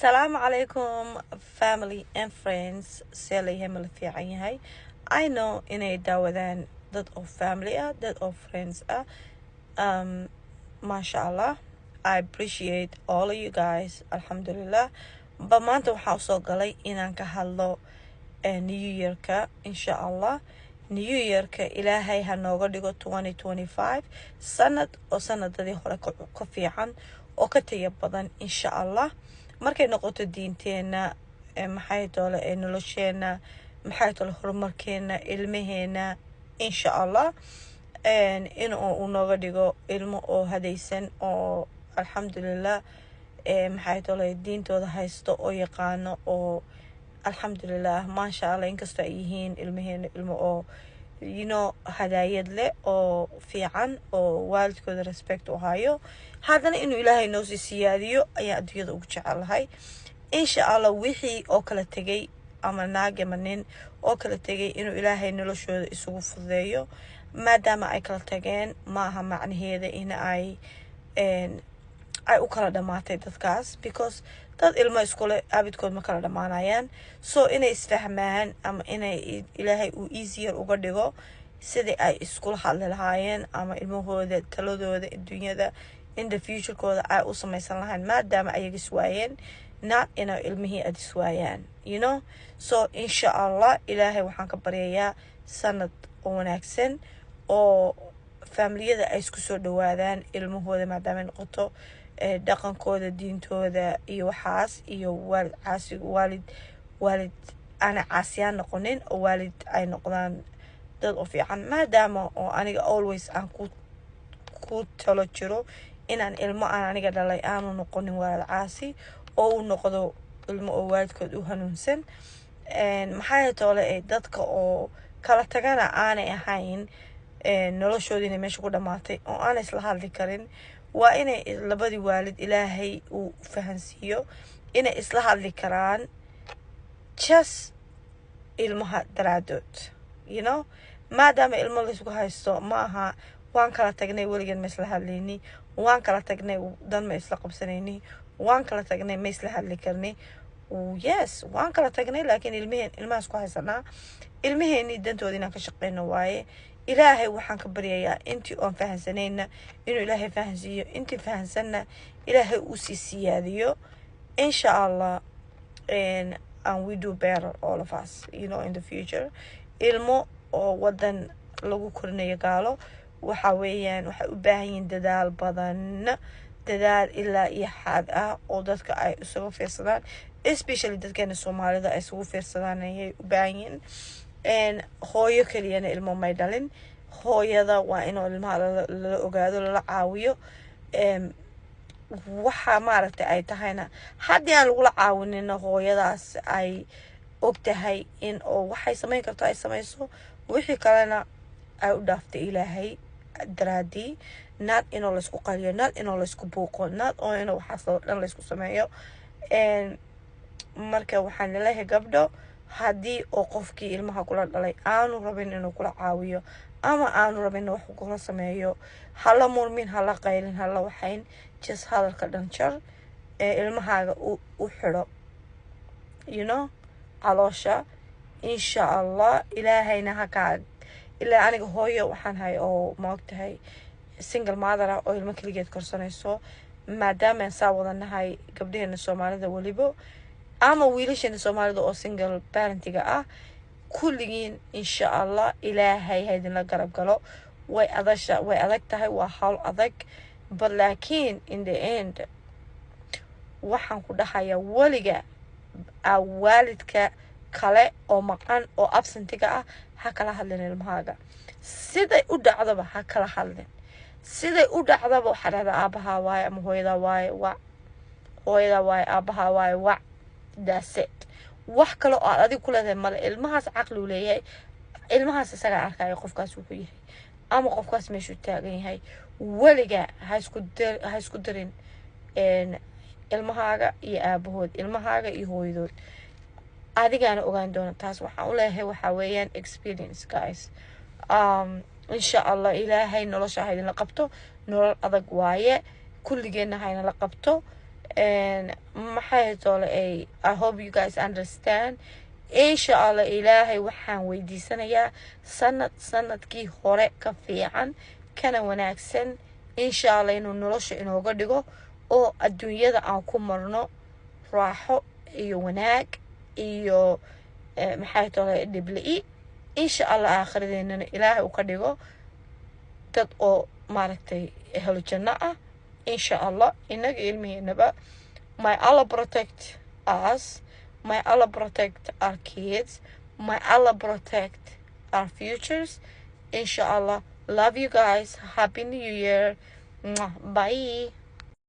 Salaamu calaykum, family and friends. See layahay? Ma la fiican yahay? I know inay daawadaan dad oo family ah, dad oo friends ah. Maasha Allah, I appreciate all of you guys. Alxamdulilah. Ba maanta waxaa usoo galay inaan ka hadlo New Yearka, insha Allah. New Yearka Ilaahay ha nooga dhigo 2025 sanad oo sanadadii hore ka fiican oo ka taya badan, insha Allah. Markay noqoto diinteena, maxay toole, ee nolosheena, maxay toole, horumarkeena, ilmaheena, insha Allah, in uu nooga dhigo ilmo oo hadaysan oo, alxamdulilah, maxay toole, diintooda haysto oo yaqaano oo, alxamdulilah, maasha Allah. Inkastoo ay yihiin ilmaheena ilmo oo hadaayad leh oo fiican oo waalidkooda respect u hayo, haddana inuu Ilaahay noo sii siyaadiyo ayaan adduunyada ugu jecelahay, insha Allah. Wixii oo kala tegay, ama naag ama nin oo kala tegay, inuu Ilaahay noloshooda isugu fududeeyo. Maadaama ay kala tageen, maaha macnaheeda in ay u kala dhamaatay dadkaas, because dad ilmo iskule abidkood ma kala dhamaanayaan. So inay isfahmaan ama inay Ilaahay uu easier uga dhigo sidii ay iskula hadli lahaayeen ama ilmahooda, taladooda, adduunyada, in the futurekooda ay u samaysan lahayn, maadaama ayaga iswaayeen, not inay ilmihii ad iswaayaan. So insha Allah, Ilaahay waxaan ka baryayaa sanad oo wanaagsan oo faamiliyada ay isku soo dhawaadaan, ilmahooda, maadaama ay noqoto dhaqankooda, diintooda iyo waxaas, iyo waalid caasi, waalid aanay caasiyaan noqonin oo waalid ay noqdaan dad oo fiican. Maadaama oo aniga always aan ku talo jiro inaan ilmo aan aniga dhalay aanu noqonin waalid caasi oo uu noqdo ilmo oo waalidkood u hanuunsan. Maxaa toole, dadka oo kala tagana aanay ahayn noloshoodiina meesha ku dhamaatay oo aanay isla hadli karin. Waa inay labadii waalid Ilaahay uu fahansiiyo inay isla hadli karaan, just ilmaha daraadood. Maadaama ilmo laysku haysto, ma aha waan kala tagnay, weligan ma isla hadlayni, waan kala tagnay, dan ma isla qabsanayni, waan kala tagnay, ma isla hadli karni. Yes, waan kala tagnay, laakiin ilmaheen, ilmahaas ku haysanaa, ilmaheenii dantooda inaan ka shaqeyno waaye. Ilaahay waxaan ka baryayaa intii oon fahansanayna inuu Ilaahay fahansiiyo, intii fahansanna Ilaahay uu sii siyaadiyo, insha Allah, and we do better, all of us, in the future. Ilmo oo wadan lagu korinayo gaalo waxa weeyaan waxay u baahan yihiin dadaal badan, dadaal ilaa iyo xaad ah oo dadka ay isagu fiirsadaan, especially dadkeena Soomaalida ay isugu fiirsadaan ayay u baahan yihiin. Hooyo keliyana ilmo may dhalin. Hooyada waa inuu ilmaha lala ogaado, lala caawiyo. Waxa maaragtay ay tahayna, haddii aan lagula caawinina, hooyadaas ay og tahay in oo waxay samayn karto ay samayso, wixii kalena ay u dhaaftay Ilaahay daraadii. Not inoo laysku qaliyo, not inoo laysku buuqo, not oo inuu waxaas oo dhan laysku sameeyo. Marka waxaan leeyahay, gabdho, haddii oo qofkii ilmaha kula dhalay aanu rabin inuu kula caawiyo ama aanu rabin wax kula sameeyo, hala murmin, hala qaylin, hala waxayn. Just hadalka dhan jar ee ilmahaaga u xidho caloosha, insha Allah. Ilaahayna hakaa ilaa aniga hooyo waxaan hay oo, ma ogtahay, single mother ah oo ilmo keligeed korsanayso. Maadaamaan saa wada nahay gabdhaheena Soomaalida welibo ama wiilasheena Soomaalida oo single parentiga ah, kulligiin, insha Allah, Ilaahay ha idinla garab galo. Way adasha, way adag tahay, waa hawl adag, but laakiin in the end waxaan ku dhahayaa, weliga waalidka kale oo maqan oo absentiga ah ha kala hadlin ilmahaaga. Siday u dhacdaba ha kala hadlin. Siday u dhacdaba waxaa dhahdaa, "Aabahaa waaye ama hooyadaa waaye, wac. Hooyadaa waaye, aabahaa waaye, wac." That's it. Wax kale oo aad adiga ku leedahay male. Ilmahaas caqli uu leeyahay. Ilmahaas isagaa arkaya qofkaas wuxuu yahay ama qofkaas meeshuu taagan yahay. Weliga ha isku darin ilmahaaga iyo aabahood, ilmahaaga iyo hooyadood. Adigaana ogaan doona taas. Waxaan u leeyahay waxaa weeyaan experience, guys. Insha Allah, Ilaahay nolosha ha idinla qabto. Nolol adag waaye, kulligeenna ha inala qabto. And maxay tole ay, I hope you guys understand. Insha Allah, Ilaahay waxaan weydiisanayaa sanad sanadkii hore ka fiican kana wanaagsan, insha Allah, inuu nolosha inooga dhigo oo adduunyada aan ku marno raaxo iyo wanaag iyo, maxay tole, dhibli. Insha Allah, aakhiradeennana Ilaahay uu ka dhigo dad oo maaragtay ehlo janno ah, insha Allah, inaga ilmiheenaba. May Allah protect us, may Allah protect our kids, may Allah protect our futures, insha Allah. Love you guys. Happy New Year. Mwah. Bye.